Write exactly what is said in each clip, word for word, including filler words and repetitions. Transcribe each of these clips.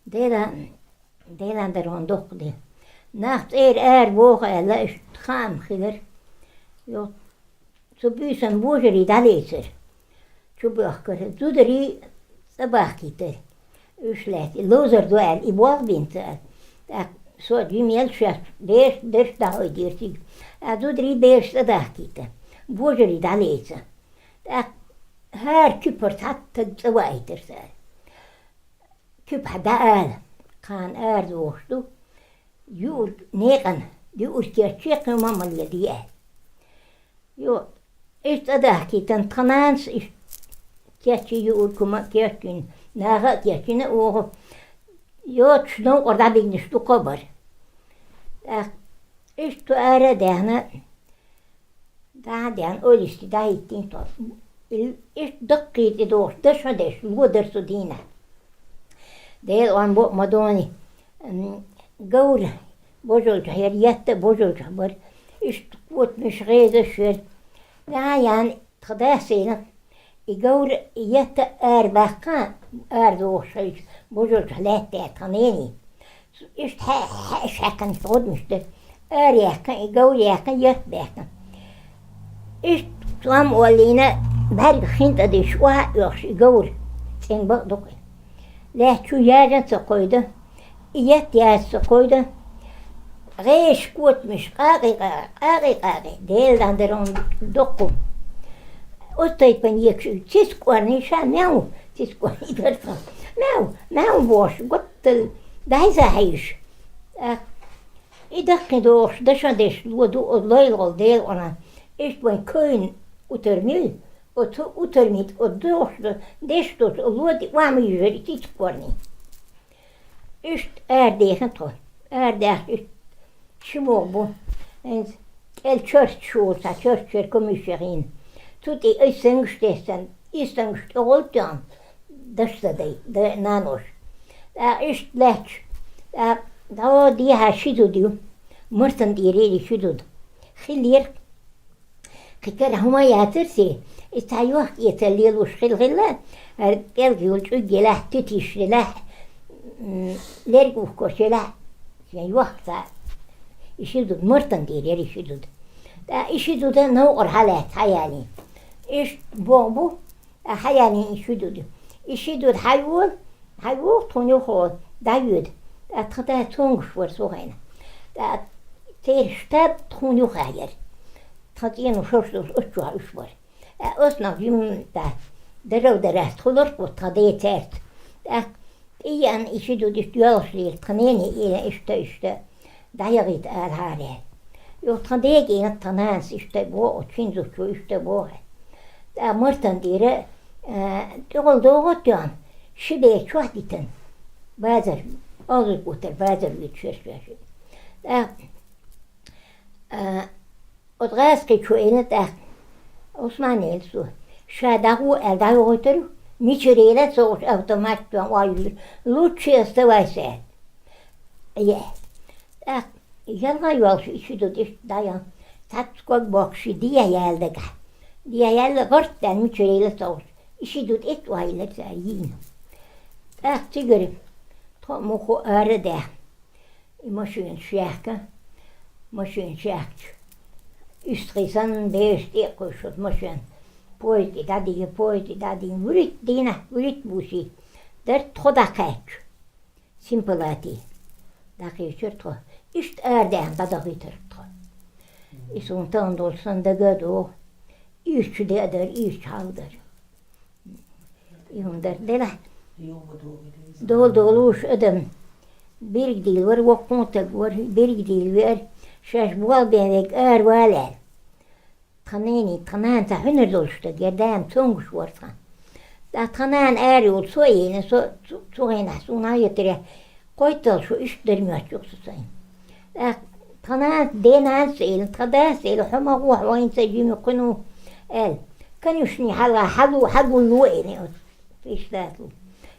Дела, Делан дарон доккха де. Нах цӀера ара воху аьлла, иштта хаам хилар. Йо, цу буьйсан божарий дӀалецар. Чу бохкара, зударий цӀа бахкийтар. Уьш лаьцна, и ловзар ду аьлла, и болх бинца аьлла. ТӀаккха со а дуьйна мел шаьш, деш, деш дӀахьойдийра цига. А зударий беш цӀа дахкийта. Божарий дӀалеца. ТӀаккха хӀара куьпара цхьаьттаг цӀа ваийтар цара. Куьпахь дӀаала, кхана арадохуш ду, юург некъан, юург кечче кхин ма ма леладе аьлла. Йо, иштта цӀа дахкийтан тхан нанас иштта кеччи юург хӀума а кечйина, наха а кечйина оха, йоцуш новкъара дӀабигнаш ду кхобар. ТӀаккха иштта ара а даьхна, дӀа а даьхна, ойлашти дӀахӀиттийна тхо. Иштта даккхий тӀедогӀуш, дашхьа деш, ло дара цу дийнахь. Делан бо а ма дони, м, говр божалчохь яра, етта а божалчохь бара. Иштта котамаш, гӀезаш яра. ДӀа а яьхна, тхан дас элира, и говр, етта а арабаьккхина, арадохуш хилча, божалчохь лаьтта тхан нене. Иштта хьа-, хьа-, хьаькхна гӀодмаш дара. Араяьккхина, и говр яьккхина, етта баьккхина. Иштта цу ма оллийна, бӀаьргах хин тӀе деш, охьа а оьхуш, и говр цӀена бакъ дукха. Лаьтта чу яжа ца кхойда, и етта яжа ца кхойда. ГӀезаш, котамаш, къакъий-къакъий, къакъий-къакъий, Делан дарон доккху. Оцу тайпана екаш, цицкъ орний ша, мяу, цицкъ орний дара тхан. Мяу, мяу бохуш, гуттал дӀайса хьийзаш. ТӀаккха и даккхий дохуш, дашхьа деш ло ду, оцу лойла гӀолла Делан къинхьа. Иштта вайн кевнна утар муьлу, оцу утар митта, оцу дохуш ду, деш доцу, оцу ло тӀе охьа ма юьжара и цицкъ орний. Иштта арадаьхна тхо. Арадаьхна иштта ши могӀа бу. ХӀинца кӀел чорчаш волу цхьа чорчаш яра комуьш яхийна. Цу тӀе айса сангаш тесна, и сангаш тӀехула тоьхна, даш ца дай, да-, наноша. ТӀаккха иштта лаьтташ, тӀаккха дӀо дехьа ши зуда ю. Мартан тӀера яра ши зуда. Хиллера. Кхин кара хӀума яцара церан, и цхьа йохка-эцар лелош хилла-хилла, хӀара пӀелг йолу чӀуг елахь, туьтиш елахь, м, лерг ухкош елахь, шен йохка цхьа и ши зуда, Мартан тӀера яра и ши зуда. ТӀаккха и ши зуда новкъара хьалаьцна хьаялийна. Иштта боху бу, ТӀаккха хьаялийна и ши зуда. И ши зуда хьайола, хьайогӀу тхуна юххе, дӀайоьду. ТӀаккха тхан да цомгуш вара цу хенахь. ТӀаккха церан штаб тхуна юххе яра. Тхан цӀено шорш долуш оцу чохь уьш бара. ТӀаккха оцунах жимма, тӀаккха дарал дараста хуьлура тхан ден цаьрца. ТӀаккха тӀееана и ши зуда иштта йоьлхуш лела, тхан нене элира иштта, иштта. ДӀаяхийта ала хьара. Юха тхан дега элира тхан нанас иштта боху, оцу шина зудчо иштта боху. ТӀаккха Мартан тӀера, а, тӀехула догӀу тоьхна, ши бер чохь дитина. Базар, озур гутар, базар вуьйцуш шераш веши. ТӀаккха, а, Оцу гӀазкхичо элира тӀаккха, Усман элира цо, ша дӀагӀо аьлла дӀайохуьйтура, мичара елла а ца хууш автомат тоьхна охьайиллира, лучше оставайся аьлла. Е. ТӀаккха ялхой йолуш и ши зуда иштта дӀаяхна, цхьацца ког боккхуш и дехьа яьлла дагахь. Дехьа яьлла гӀорт даьлла мичара елла а ца хууш, и ши зуда иштта охьайиллира цара йийна. ТӀаккха цигара тхо а муххо ара а даьхна. И машенаш яьхка, машенаш яьхкича, уьстагӀий санна бераш тӀе а кхуьйсуш оцу машен, поезде дӀадийна, поезде дӀадийна, вуьрхӀитта дийнахь, вуьрхӀитта буьйсий дара тхо дӀакхаьчча, Симпалатий дӀакхечира тхо. Иштта арадаьхна дӀадахийтира тхо. И суна тахана долуш санна дага а догӀу, ирчу де а дара, ирчу хьал а дара. И хӀума дара делахь. Дола долуш адам. Биргдийла вара, воккхун а таг вара, биргдийла веара, шаьш болх бен верг ара вала аьлла. Тхан нене, тхан нана цхьа хьуьнар долуш стаг яра, даим цомгуш вара тхан. ТӀаккха тхан нана ара йолу со а йийна, со цу, цу хенахь суна хьаетаре, кхойтталла шу иштта дара моьттуш ю-кх со сайна. ТӀаккха тхан нанас, ден нанас а элира, тхан дас а элира, хьо ма гӀо, хьо хӀинца а жима кхуьнан ву, аьлла. Конюшни хьала, хьалу, хьагулло а элира оцу пиштату.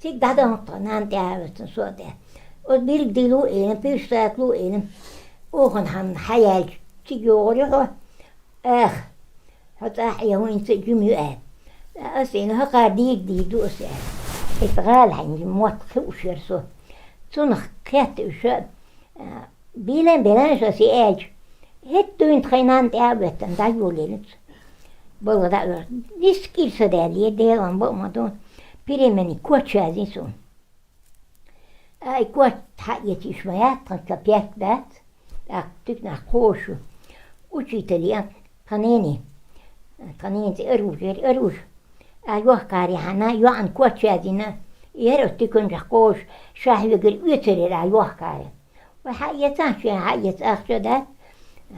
Цига дӀадахна тхан нана тӀаьхьа а вацна, со а тӀаьхьа. Оцу биргдийла а элира, пиштату а элира. Оханхьамна хьаяьлча, цига йогӀур ю хьо. Эх, хьо цӀахь Ӏе, хӀинца а жима ю аьлла. Аса элира, хӀокхара дийга дийр ду аса аьлла. Иза гӀала хьаьнга мотт хиуш яра со. Цунах кхетта уьш, а, бийлан-бийлан шо си аьлча, хӀетта дуьйна тхайн нанна тӀе а веттан, дӀайолаелац. Балга дӀа а вер. Нисса кӀира са даьлла, Делан бакъ ма ду, перемене коч язйи суна. Ай, коч хьаэца йиш ма яц тхан, капек дац. ТӀаккха туькнахь кхошу. Учитель я тхан нени. Тхан нени цӀи Аруж яр, Аруж. А йохкаре хьана, йоӀан коч язйина. Яр оцу туьканчохь кхошу, ша хьоьгара оьцур яр а йохкаре. Вай хьаэца, шен хьаэца ахча дац.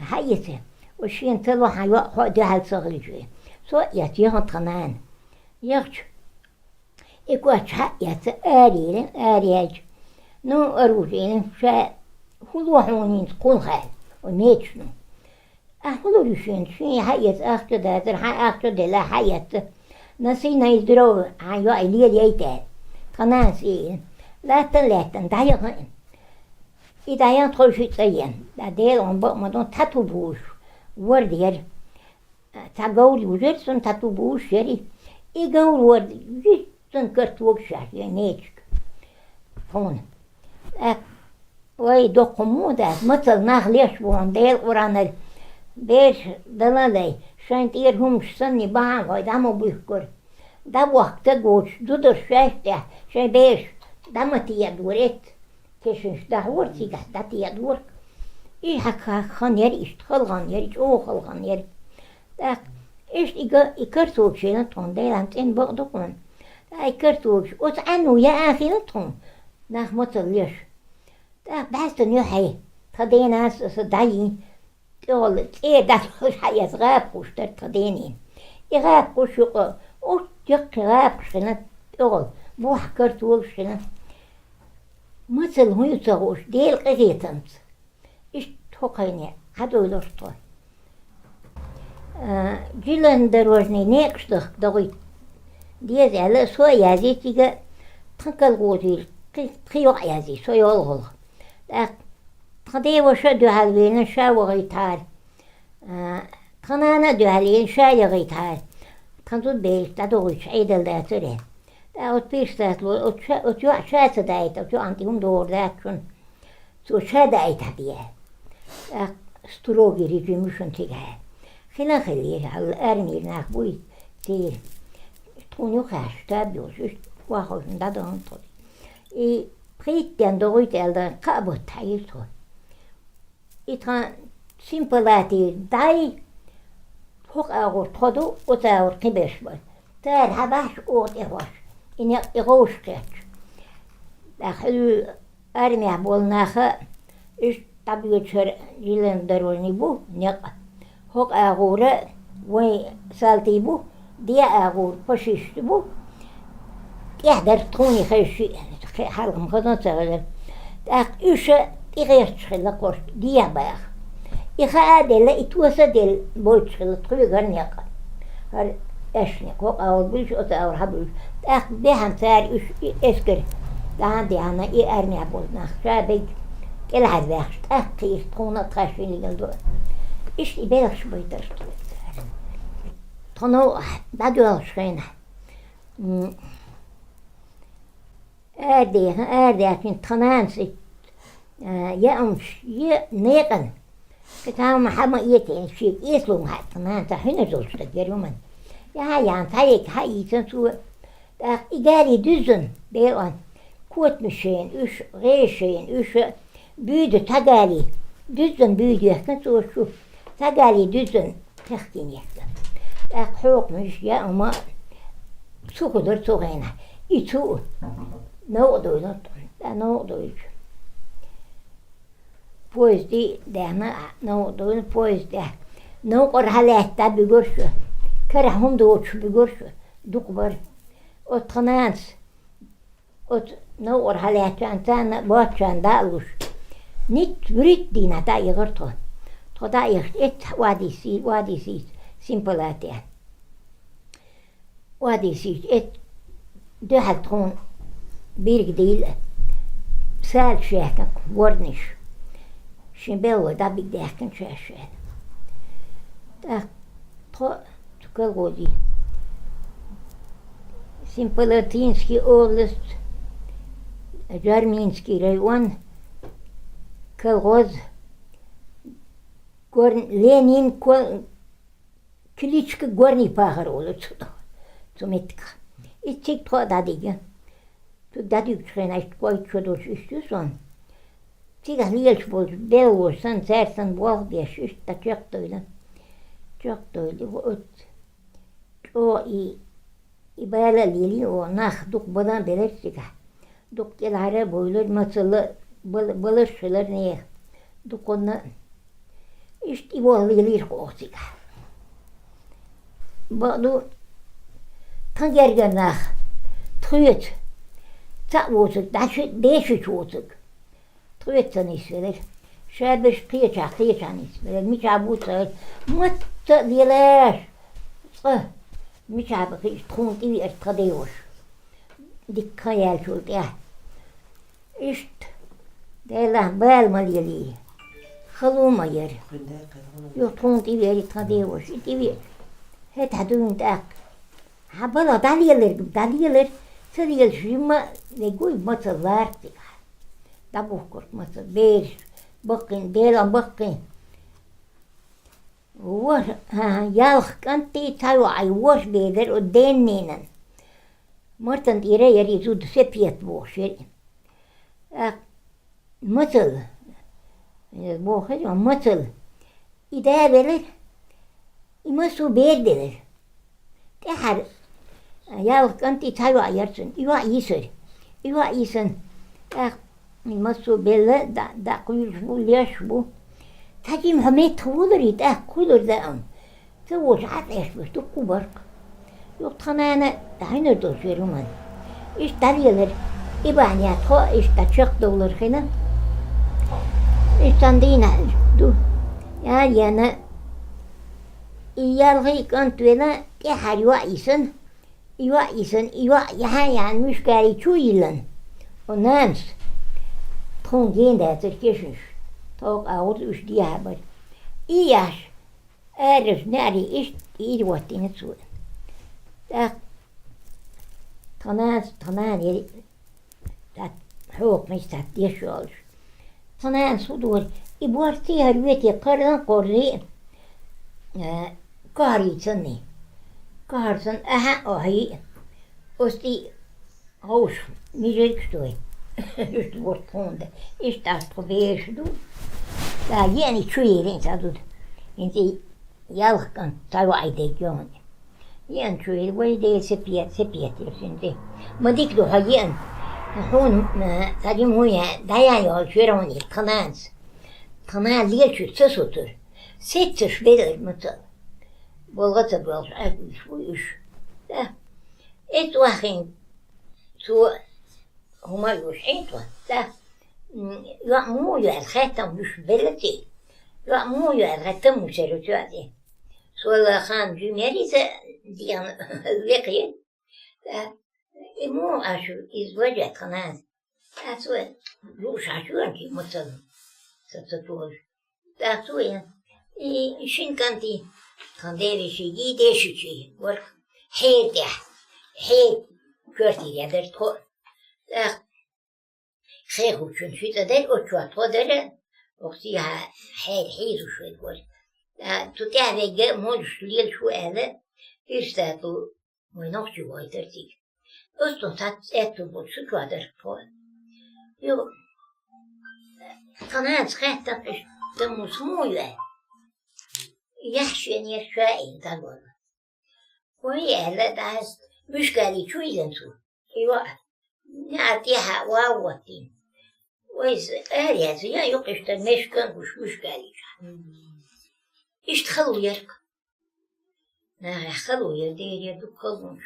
Хьаэца. Вай шена ца ло хьан йоӀ хьо дуьхьал ца хилча вай. Со а эца, яхана тхан нана. Яхча. И коч хьаэца, арайийра, араяьлча. Ну, Аруж, ша хӀун ло хьуна хӀинца кхунах аьлла, оцу меча ну. Ахь хӀун лур ю шена? Шен хьаэца ахча дацара, хьан ахча делла хьаэца. Носи на здоровье, хьан йоӀе лелайта аьлла. Тхан нанас ийна. Лаьттан, лаьттан, дӀаяхана. И дӀаяхана тхойшиъ цӀа яьнна. ДӀа Делан бакъ ма ду, тату бузуш. Ворда яр. Цхьа говр йожар, цунна тату бузуш яр и. И говр ворда, жуьгтан картогаш шаьш, я нечик. Тхуна. ТӀаккха, вай, доккха мо дац, мацалла нах леш ву хьуна, Делан Къуръанара, бераш дала лай, шайн тӀера хӀумаш санна бахьана хьой дӀа ма буьхкура. ДӀавохка ца гуча, зударш шаьш тӀехь, шайн бераш дӀа ма теадора эцца. Кешнаш дӀахьора цигахь, дӀатеадора. И хьакха хан яр иштта, халгӀан яр, чӀогӀа халгӀан яр. ТӀаккха иштта и га-, и картогаш яьнна тхуна, Делан цӀена бакъ ду хьуна. ТӀаккха и картогаш, оцу Ӏаьнно яа хилла тхуна, нах мацалла леш. ТӀаккха бӀаьстана юьхье, тхан денас аса дӀайийна, тӀехула цӀера дӀатухуш хьаэца гӀапхуш дара тхан денин. И гӀапхуш юкъа, оцу яккхий гӀапхуш хилла, тӀехула бухь картогаш хилла. Мацалла хӀун ю ца хууш, Делан къинхетамца. Иштта хӀокхуьне хьадуьйлуш тхо. А, железнодорожный некъаш дахка догӀуьйту деза аьлла, со а язйи цига, тхан колхозера кхин, кхин йоӀ язйи, со йолхалгӀа. ТӀаккха тхан ден ваша а дуьхьал веана, ша вахийтахьара. А, тхан нана а дуьхьал веана, ша яхийтахьара. Тхан зуда бераш дӀадохуьйтуш Ӏедал дацара. ТӀаккха оцу пирсас ло, оцу ша, оцу йоӀа ша ца даийта, оцу йоӀана тӀе хӀума догӀур дац шуна. Цо ша даийтахь де. ТӀаккха строгий режим ю шуна цигахь. Хила хилира, хьал армийра нах буй церан. Тхуна юхаьрча, таб йолуш, иштта вахалшна дӀадахана тхо. И пхийтта ден догӀуьйту аьлла, кхаа бутт хьаийра тхо. И тхан Симпалатера дай, хӀокху агӀор тхо ду, оцу агӀор кхин берш бара. Цара хьабаьхьаш оха тӀехьош, и некъ, и гӀовш кхетча. ТӀаккха хьуьлла армехь болу наха, уьш дӀабоьдуш хӀара железнодорожный бу некъ. ХӀокху агӀора вайн салтий бу, ден агӀора фашисташ бу. ТӀехь дара тхуна хезаш шиъ, хе-, хьалха-м хаза ца хезара. ТӀаккха уьш тӀегӀерташ хилла кхошка, дехьа баха. И хаа а делла, и тоса а делла, бойтуш хилла тхоьгара некъ. ХӀара аьшна кхо къовла буьлуш, оцу агӀор хьан буьлуш. ТӀаккха бехьана цара уьш и эскар дӀа а дехьана, и армехь болу нах ша берг кӀелхьарваьккхаш, тӀаккха кхийра тхуна а тхаьш винигал ду. Иштта и белхаш байтарш тхоьга цара. Тхо новкъахь дӀадоьлхуш хенахь, м, арадехна, арадаьхкина тхан нанас и, а, яамаш, е некъан. Кхин цхьа хӀума хьа ма эцийна, шега эцалур хаьа тхан нана, цхьа хьуьнар долуш стаг яра хӀуманна. Яхьа яхьана цхьа йига хьаийцина цо. ТӀаккха и гали дуьззина, бекъан, котамаш шайна уьш, гӀеша шайна уьш, буьйда цхьа гали, дуьззина буьйда ехкина цо шу, цхьа гали дуьззина техкийна ехкина. ТӀаккха хьокхамаш яа хӀума цу хӀу дара цу хенахь. И цу новкъа дуйла, тӀа новкъа дуйла. Поезде даьхна, новкъа дуйла поезде. Новкъара хьалаьтта буьгура шу. Карахь хӀума доцуш буьгура шу. Дукха бара. Оцу тхан нанас, оцу новкъара хьалаьттачарна царна а боцчарна дӀа а луш. Ницца вуьрхӀитта дийнахь дӀа а яхара тхо. Тхо дӀа а яхча, эццахь оадисий, оадисийца, Симпалате. Оадисийчу эццахь дуьхьал тхуна бирг дийла, салаш яьккхина ворданаш. Шен белхалой дӀабига даьккхина шаьш шайна. ТӀаккха тхо цу колхозе, Семипалатинский область, Зарминский район, колхоз, Гор-, Ленин ко-, кличка Горный пахарь олу цу, цу меттигах. И цига тхо а дӀадигна. Цу дӀадуьгучу хенахь иштта кхойтта шо долуш иштта ю суна. Цигахь лелаш болчу белхалоша санна, цаьрца санна болх а беш, иштта чекхдевлла. Чекхдевлла, и оццу чӀогӀа и, и бала а лелийна, оха нах дукха бала а белира цигахь. Дукха кӀелхьара а бевлира, мацалла бал-, баларш хилира нехан. Дукханна иштта и болх лелийра-кх оха цигахь. Бакъ ду, тхан гергара нах тхоьца цхьаъ воцург, дӀа шу-, дешича воцург, тхоьца ца нисвелира. Ша берш кхечахь, кхечахь нисвелира. Мичахь бу ца хилла, мацца а лелаш, цкъа мичахь бу хиъча, тхуна тӀевеара тхан деваша. Дикка хан яьллачул тӀаьхьа. Иштта, Делахь, бала ма лелий, хало ма яра. Юха тхуна тӀевеара тхан деваша, и тӀевеара. ХӀетахь дуьйна тӀаккха. Хьан бала дӀалеларг, дӀалелар, ца лелаш жимма а вегуй, мацалла лара цигахь. ДӀабухкург мацалла, бераш баккхий, Делан баккхий. Вор-, хӀан-хӀа, ялх кӀант и цхьа йоӀ, и ворхӀ бер дара оцу ден-ненан. Мартан тӀера яра и зуда, Сепет бохуш яра и. ТӀаккха мацалла, боху хеза, мацалла. И да велира, и массо а бер делира. ТӀаьхьара ялх кӀант и цхьа йоӀ яра цуьнан, и йоӀ йисира. И йоӀ йисина, тӀаккха и массо а белла, дӀа-, дӀакхуьйлуш бу, леш бу. Цхьа жимма хьо меттах волура и, тӀаккха хуьлура даа. Ца волуш Ӏа тӀе эшбеш дуккха а бара-кх. Юха тхан нана дӀахьуьнар долуш вера хӀуманна. Иштта дӀалелара, и бахьана тхо а иштта чекхдовлар хилла. Иштта цхьана дийнахь ду. Яра яна, и ялхий кӀант велла, тӀаьхьара йоӀ йисина, и йоӀ йисина, и йоӀ яхьа-яхьа муьшкаьрий чу а йиллина. О, нанас, тхуна гена дацара кешнаш, тховкъа агӀур уьш дехьа бара. И яхьаш, аьрраш неӀарий иштта ийра ваттийна цо. ТӀаккха тхан нанас, тхан нана яра, цхьа хьокхамаш, цхьа деш йолуш. Тхан нанас хӀун дора, и борз цӀе хӀара ветий, кхардан а кхорзий, э, кахарий санний. Кахар санна, ахьа а охьий, оцу тӀе ховша, мижаргаш дой. Иштта ворхӀ хӀунда. Иштта ас тхо бераш ду. Да, еана и чу елира цхьа зуда. ХӀинца и ялх кӀант цхьа йоӀ дерг йогӀун. Еана чу елира, вай Дела, Сепет, Сепет яра цуьнан цӀе. Ма дика ду хьо еана. Хьуна, м, цхьа жима хӀун яа, дӀаян йолчу вера хьуна и тхан нанас. Тхан нана лелачуьра ца соцура. Сеццаш беллара мацалла. Болга ца боьлхуш, Ӏаьржа уьш вуй уьш. Да. Эцу вахийна цо хӀума а юуш Ӏийна тхо, да. М, йоӀ муха ю аьлла хаьттам уьш белла цӀе. ЙоӀ муха ю аьлла хаьттам уьш эр оцу йоӀе. Сол хан жимма яра иза дегӀан векхе. Да. И муха аша иза вожа тхан нана? Ас вай лууш Ӏаш ван кхин мацалла. Ца, ца тохуш. ТӀаккха цо ян, и шина кӀантий, тхан девеший, дешичий, ворхӀ хьера тӀехь, хьера коьртера ян дара тхо. ТӀаккха хехучун ши цӀа дара, оцу чохь тхо дара, окху сехьа хьера хьийзуш верг вара. ТӀаккха цу тӀаьхьа вегга а молуш лелаш ву аьлла, ирс дац ву. Вай нохчий гойтар цига. Оццул цхьацца аьтту болчу чохь дара тхо. Юха тхан нанас хаьттам, иштта муса муха ю аьлла. Яхь шен яра ша ийна дӀаволла. Вай аьлла, дӀа муьшкалий чу йиллина цо. И ваӀа. НеӀар тӀехьа ван ваттийна. Вайса ара яц, я юкъ иштта мешкан гуш муьшкалий чохь. Иштта хала ярк. Нагахь хало яра, дера яра дукха халонаш.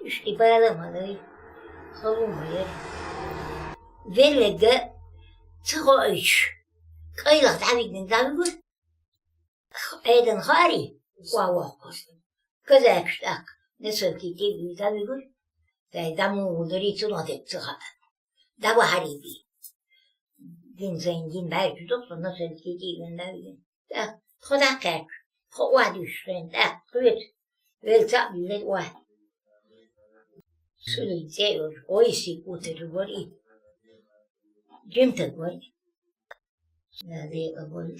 Уьш и бала а ма лай, хало ма яра. Велларг ца хоуьйтуш, къайлаха дӀавигна дӀавигура. Ӏедална хаарий, охьавоккхура. Казакаш тӀаккха носилки тӀе а вийна дӀавигура. Дай дӀа муха вуларий, цунах дерг ца хаьа. ДӀавахьарий бий. Дин сайн дин баьрчу дукха со носилки тӀе а вийна дӀавигна. ТӀаккха тхо дӀакхаьчча, тхо охьадуьйшуш хилла, тӀаккха тхоьца велла цхьаъ биллира охьа. Суьлий цӀе йолуш, гӀойси кутар вара и. Жимтаг вай. Надега вай.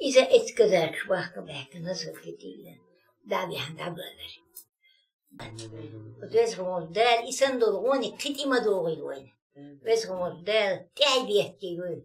Иза эцкезарш вахка бехка насыл хитила. Дави хан дабалар. Везгъамол дал исан дол гъони китима догъил вай. Везгъамол дал тяй бехки вай.